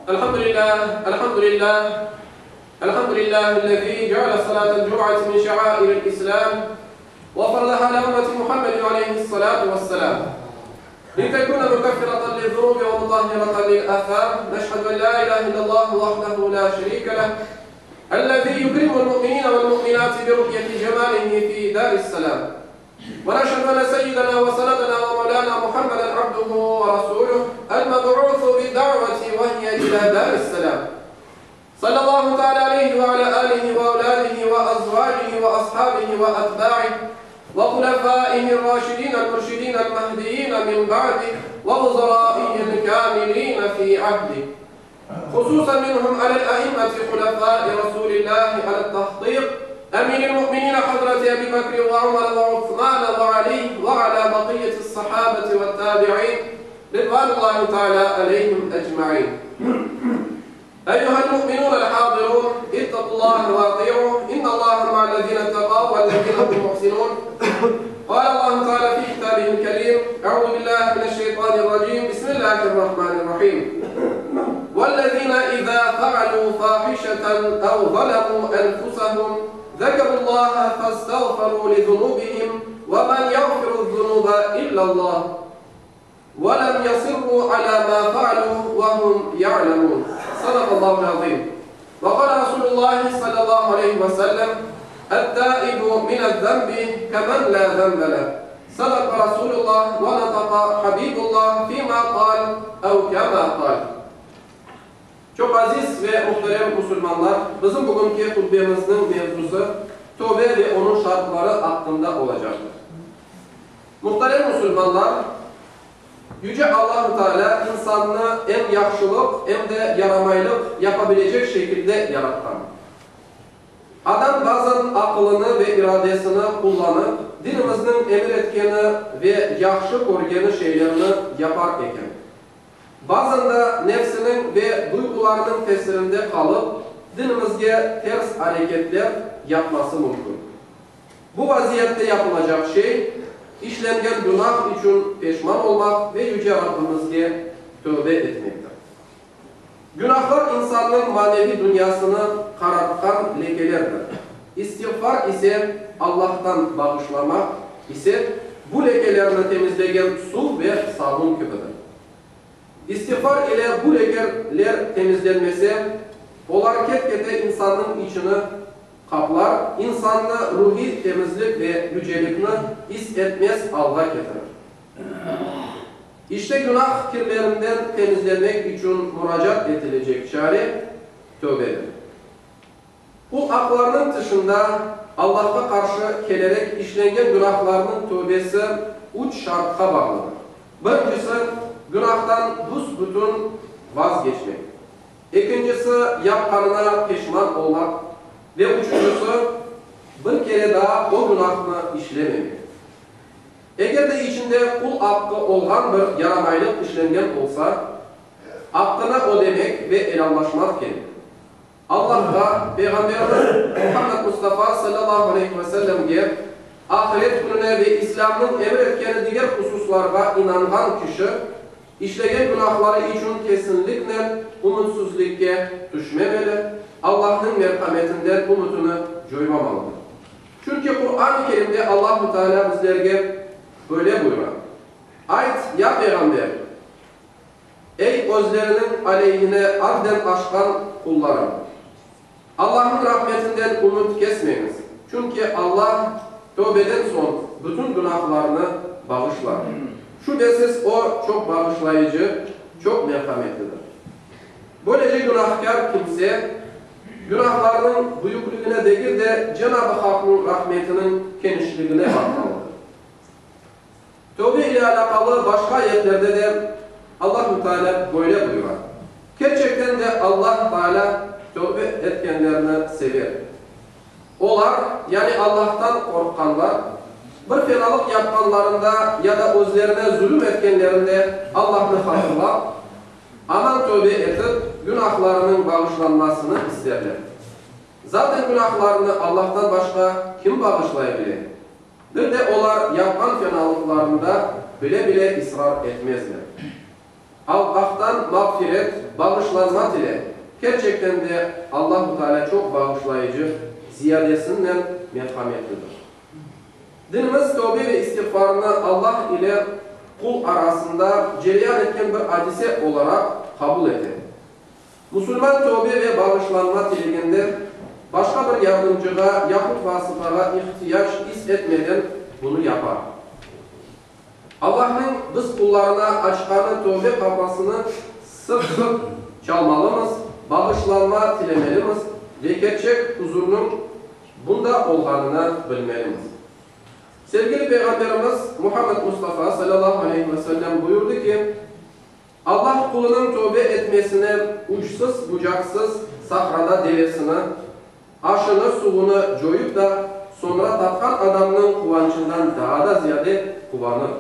Elhamdülillah, elhamdülillah, elhamdülillahi ellezî ceale salâtel cum'ati min şeairil İslâm ve faradaha alâ ümmeti Muhammedin aleyhissalâtu vesselâm. Litekûne mükeffiratan lizzunûbi ve mutahhiratan lil âthâm. Neşhedü en lâ ilâhe illallah vahdehu lâ şerîke leh. Ellezî yukrimul mu'minîne vel mu'minâti bi ru'yeti cemâlihi fî dâris-selâm. Ve neşhedü enne seyyidena ve senedena ve mevlâna Muhammeden abduhu ve rasûluh el-meb'ûsu bid-da'veti ve hiye ilâ dâris-selâm. Sallallahu teâlâ aleyhi ve alâ âlihi ve evlâdihi ve azvâcihi ve ashâbihi ve etbâih ve hulefâihir-râşidînel-mürşidînel mehdiyîne min ba'dih ve vuzerâihil-kâmilîne fî ahdih. Hususan minhum alel-a'immeti hulefâi Rasûlillâhi alet-tahkîk, emîril-mu'minîne hazreti Ebî Bekr ve Ömer ve Osman ve Alî ve alâ bakiyyeti's-sahâbeti ve't-tâbi'în ridvânullâhi teâlâ aleyhim ecmaîn. Eyyühel-mu'minûnel-hâzirûn, ittaqullâhe ve atî'ûh, innallâhe ma'allezîne ittekav vellezîne hum muhsinûn. Kâle Allâhu teâlâ fî kitâbihil-kerîm, Eûzü billâhi mineşşeytânirracîm, Bismillâhirrahmânirrahîm. Vellezîne izâ fealû fâhişeten ev zalemû enfusehum zekerullâhe festağferû lizunûbihim ve men yağfiru'z-zunûbe illallâh ve lem yasirrû alâ mâ fealû ve hum ya'lemûn. Sadakallâhu'l-azîm. Ve kâle Rasûlullâhi sallallahu aleyhi ve sellem, Et-tâibu mine'z-zenbi kemen lâ zenbe leh. Sadaka Rasulullah ve nataka Habibullah fîmâ kâl ev kemâ kâl. Çoq aziz ve muhterem musulmanlar, bizim bugünki hutbemizniñ mevzusı tövbe ve onıñ şartları aqqında olacaqtır. Muhterem musulmanlar, Yüce Allahu Teala insannı em yahşılıq, em de yaramaylıq yapabilecek şekilde yaratqan. Adam bazan aqılını ve iradesini qullanıp, dinimizniñ emir etkeni ve yahşı körgeni şeylerni yapar eken. Bazan da nefsiniñ ve duyğularınıñ tesirinde qalıp, dinimizge ters areketler yapması mümkün. Bu vaziyette yapılacaq şey, işlengen günah içün peşman olmaq ve Yüce Rabbimizge tövbe etmektir. Günahlar insannıñ maneviy dünyasını qarartqan lekelerdir. İstiğfar ise, Allahtan bağışlamaq ise, bu lekelerni temizlegen suv ve sabun kibidir. İstiğfar ile bu lekeler temizlenmese, olar ket-kete insannıñ içini qaplar, insannı ruhiy temizlik ve yücelikni is etmez alğa ketirir. İşte günah kirlerinden temizlenmek içün muracaat etilecek çare, tövbedir. Bu aqlarnıñ tışında Allahqa qarşı kelerek işlengen günahlarnıñ tövbesi üç şartqa bağlıdır. Birincisi, günahtan büs-bütün vazgeçmek. Ekincisi, yapqanına peşman olmaq. Ve üçüncisi, bir kere daa o günahnı işlememek. Eger de içinde qul aqqı olğan bir yaramaylıq işlengen olsa, aqqını ödemek ve elâllaşmaq kerek. Allahqa, Peyğamberimiz Muhammed Mustafa salâllahu aleyhi ve sellemge, ahiret kününe ve İslâmnıñ emir etkeni diger hususlarğa inanğan kişi, işlegen günahları içün kesinliknen ümütsizlikke tüşmemeli, Allahnıñ merhametinden ümütini coymamalıdır. Çünki Quran-ı Kerimde Allahu Teala bizlerge böyle buyura, Ayt, ya Peyğamber, Ey özleriniñ aleyhine adden aşqan qullarım! Allahnıñ rahmetinden ümüt kesmeñiz, çünki Allah tövbeden soñ bütün günahlarnı bağışlar. Şübesiz, O, çoq bağışlayıcı, çoq merhametlidir. Böylece günahkâr kimse, günahlarınıñ büyükligine degil de, Cenab-ı Haqnıñ rahmetiniñ kenişligine baqmalıdır. Tövbe ile alâqalı başqa ayetlerde de Allahu Teala böyle buyura, Kerçekten de Allah Teala tövbe etkenlerni sever. Olar, yani Allahtan qorqqanlar, bir fenalıq yapqanlarında ya da özlerine zulüm etkenlerinde Allahnı hatırlap, aman tövbe etip, günahlarınıñ bağışlanmasını isterler. Zaten günahlarını Allahtan başqa kim bağışlay bile? Bir de olar yapqan fenalıqlarında bile-bile israr etmezler. Allahtan mağfiret, bağışlanma tile. Kerçekten de Allahu Teala çoq bağışlayıcı, ziyadesinen merhametlidir. Dinimiz tövbe ve istiğfarnı Allah ile qul arasında cereyan etken bir adise olaraq qabul ete. Musulman tövbe ve bağışlanma tilegende, başqa bir yardımcığa yahut vasıtağa ihtiyac is etmeden bunı yapar. Allahnıñ biz qullarına açqanı tövbe qapasını sıq-sıq çalmalımız, bağışlanma tilemelimiz ve kerçek huzurnıñ bunda olğanını bilmelimiz. Sevgili Peyğamberimiz Muhammed Mustafa salâllahu aleyhi ve sellem buyurdı ki, Allah qulunıñ tövbe etmesine uçsız-bucaqsız sahrada devesini, aşını, suvunı coyıp da, soñra tapqan adamnıñ quvançından daa da ziyade quvanır.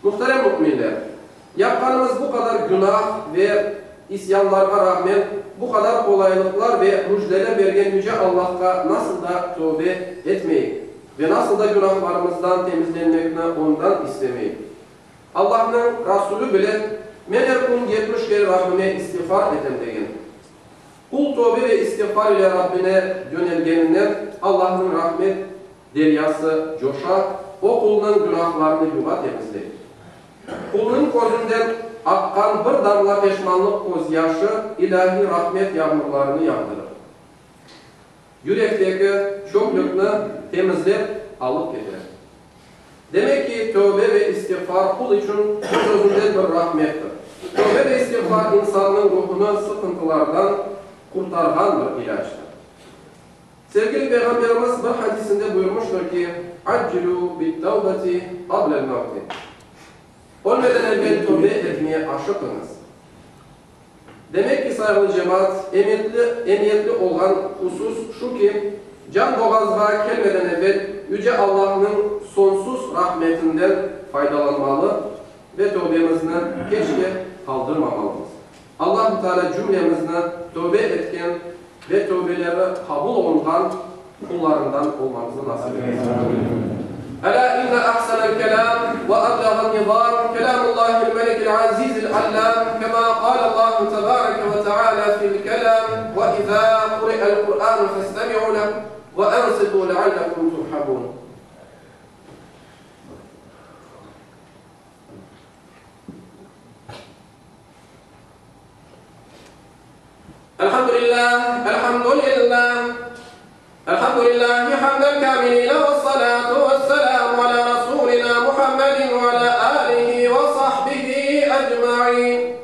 Muhterem müminler! Yapqanımız bu qadar günah ve isyanlarğa rağmen, bu qadar qolaylıqlar ve müjdeler bergen Yüce Allahqa nasıl da tövbe etmeyik ve nasıl da günahlarımızdan temizlenmekni Ondan istemeyik? Allahnıñ Rasulü bile, Men er kün 70 kere Rabbime istiğfar etem degen. Qul tövbe ve istiğfar ile Rabbine yönelgeninden Allahnıñ rahmet deryası coşa, O qulnıñ günahlarını yuva temizley. Qulnıñ közünden aqqan bir damla peşmanlıq közyaşı ilâhiy rahmet yağmurlarını yağdırır. Yürekteki çöplükni temizlep alıp keter. Demek ki, tövbe ve istiğfar qul içün öz-özünden bir rahmettir. Tövbe ve istiğfar insannıñ ruhunı sıqıntılardan qurtarğan bir ilâctır. Sevgili Peyğamberimiz bir hadisinde buyurmıştır ki, Accilû bit-tevbeti qablel-mevti. Ölmeden evel tövbe etmeye aşıqıñız. Demek ki, sayğılı cemaat, emiyetli, emiyetli olğan husus şu ki, can boğazğa kelmeden evel Yüce Allahnıñ soñsuz rahmetinden faydalanmalı ve tövbemizni keçke qaldırmamalımız. Allahu Teala cümlemizni tövbe etken ve tövbeleri qabul olunğan qullarından olmamıznı nasip etsin. Elâ inne ahsenel kelâm ve eblağen nizâm kelâmullâhil melikil azîzil allâm kemâ kâlellâhu tebâreke ve teâlâ fil kelâm ve izâ kuri'el Kur'ânu festemi'û leh ve ensitû leallekum turhamûn. الحمد لله الحمد لله الحمد لله حمد الكاملين والصلاة والسلام على رسولنا محمد وعلى آله وصحبه أجمعين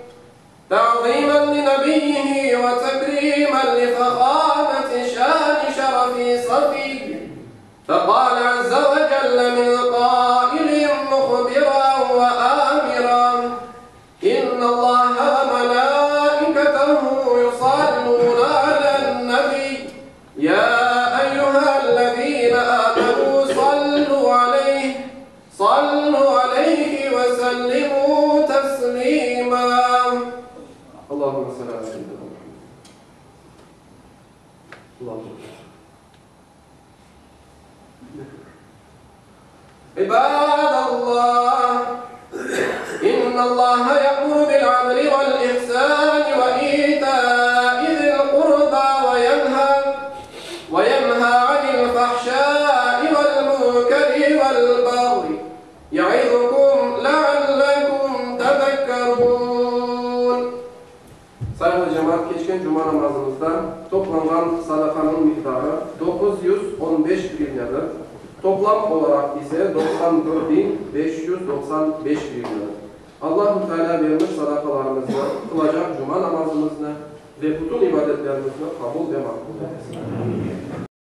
تعظيما لنبيه وتكريما لفخامة شان شرف صفي فقال عز وجل من قائل مخبرا وآمرا إن الله وملائكته يصلون على النبي يا أيها الذين آمنوا صلوا عليه صلوا عليه وسلموا تسليما اللهم صل على سيدنا محمد اللهم عباد الله إن الله يأمر بالعدل والإحسان وإيتاء ذي القربى وينهى وينهى عن الفحشاء والمنكر والبغي يعظكم لعلكم تذكرون Sayğılı cemaat, keçken cuma namazımızda toplanğan sadaqanıñ miqdarı 915 grivnâdır, toplam olaraq ise 91 595 grivnâdır. Allahu Teala bermiş sadaqalarımıznı, qılacaq cuma namazımıznı ve bütün ibadetlerimizni qabul ve maqbul etsin.